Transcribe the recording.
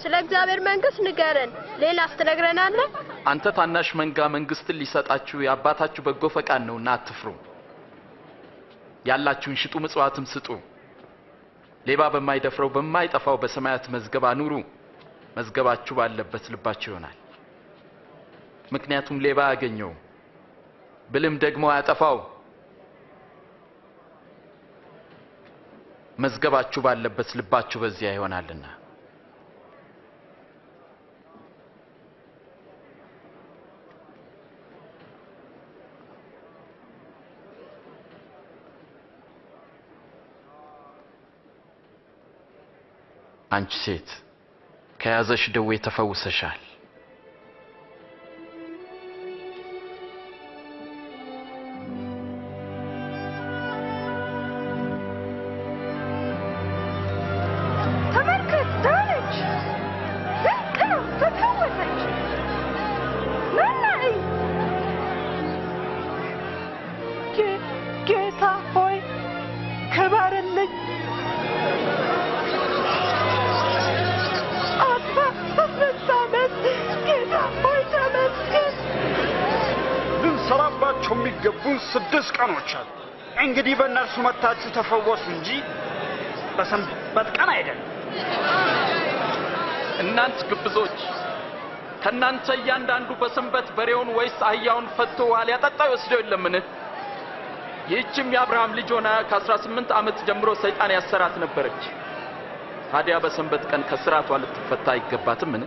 ስለ እግዚአብሔር መንግስት ንገረን፣ ሌላስ ትነግረናለህ? አንተ ታናሽ መንጋ መንግስትን ሊሰጣችሁ የአባታችሁ በጎ ፈቃድ ነውና አትፍሩ። ያላችሁን ሽጡ፣ ምጽዋትም ስጡ። ሌባ በማይደፍረው በማይጠፋው በሰማያት መዝገብ አኑሩ። መዝገባችሁ ባለበት ልባችሁ ይሆናል። ምክንያቱም ሌባ አያገኘውም፣ ብልም ደግሞ አያጠፋው። መዝገባችሁ ባለበት ልባችሁ በዚያ ይሆናልና። አንቺ ሴት ከያዘሽ ደዌ ተፈውሰሻል። ተመልከት፣ ዳነች። ድንቅ ነው፣ ተፈወሰች። ናና እይ። ጌታ ሆይ ክበርልኝ። 18 ዓመት ጌታ ሆይ ተመስገን። ልንሰራባቸው የሚገቡን 6 ቀኖች አሉ። እንግዲህ በእነርሱ መጥታችሁ ተፈወሱ እንጂ በሰንበት ቀን አይደለም። እናንት ግብዞች፣ ከእናንተ እያንዳንዱ በሰንበት በሬውን ወይስ አህያውን ፈትቶ ውሃ ሊያጠጣ ይወስደው የለምን? ይህችም የአብርሃም ልጅ ሆና ከ18 ዓመት ጀምሮ ሰይጣን ያሰራት ነበረች። ታዲያ በሰንበት ቀን ከስራቷ ልትፈታ አይገባትምን?